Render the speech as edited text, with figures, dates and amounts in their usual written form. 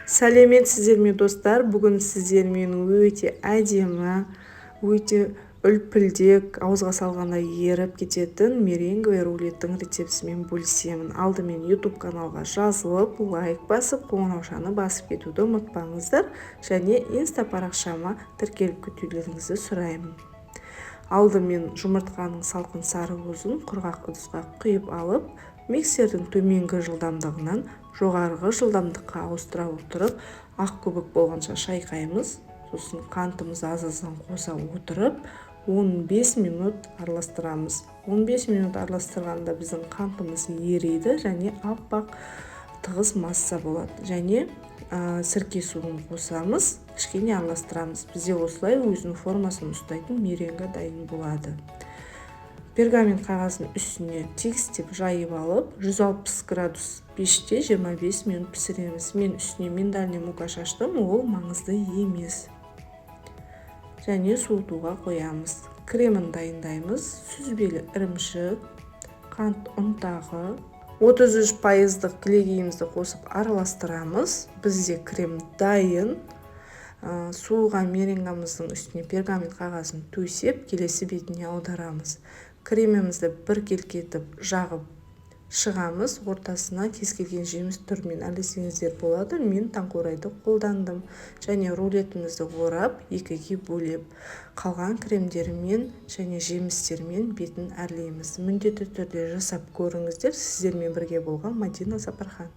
Сәлеметсіздер ме, достар! Бүгін сіздермен өте әдемі, өте үлпілдек, ауызға салғанда еріп кететін меренговый рулеттің рецептісімен бөлісемін. Алдымен YouTube каналға жазылып, лайк басып, қоңыраушаны басып кетуді ұмытпаңыздар және инста парақшама тіркеліп кетулеріңізді сұраймын. Алдымен жұмыртқаның салқын сары уызын құрғақ ыдысқа құйып алып, миксердің төменгі жылдамдығынан жоғарғы жылдамдыққа ауыстыра отырып, ақ көбік болғанша шайқаймыз. Сосын қантымызды аз-аздан қоса отырып, 15 минут араластырамыз. 15 минут араластырғанда біздің қантымыз ериді және аппақ тығыз масса болады. Және сірке суын қосамыз, кішкене араластырамыз. Бізде осылай өзінің формасын ұстайтын меренга дайын болады. Пергамент қағазын үстіне тегістеп жайып алып, 160 градус пеште 25 минут пісіреміз. Мен үстіне миндальный мука шаштым, ол маңызды емес. Және суытуға қоямыз. Кремін дайындаймыз: сүзбелі ірімшік, қант ұнтағы, 33 пайыздық кілегейімізді қосып араластырамыз. Бізде крем дайын. Суыған меренгамыздың үстіне пергамент қағазын төсеп, келесі бетіне аударамыз. Кремімізді біркелкі етіп жағып шығамыз. Ортасына кез келген жеміс түрімен әрлесеңіздер болады, мен таңқурайды қолдандым. Және рулетімізді орап, екіге бөліп, қалған кремдермен және жемістермен бетін әрлейміз. Міндетті түрде жасап көріңіздер. Сіздермен бірге болған Мадина Сапархан.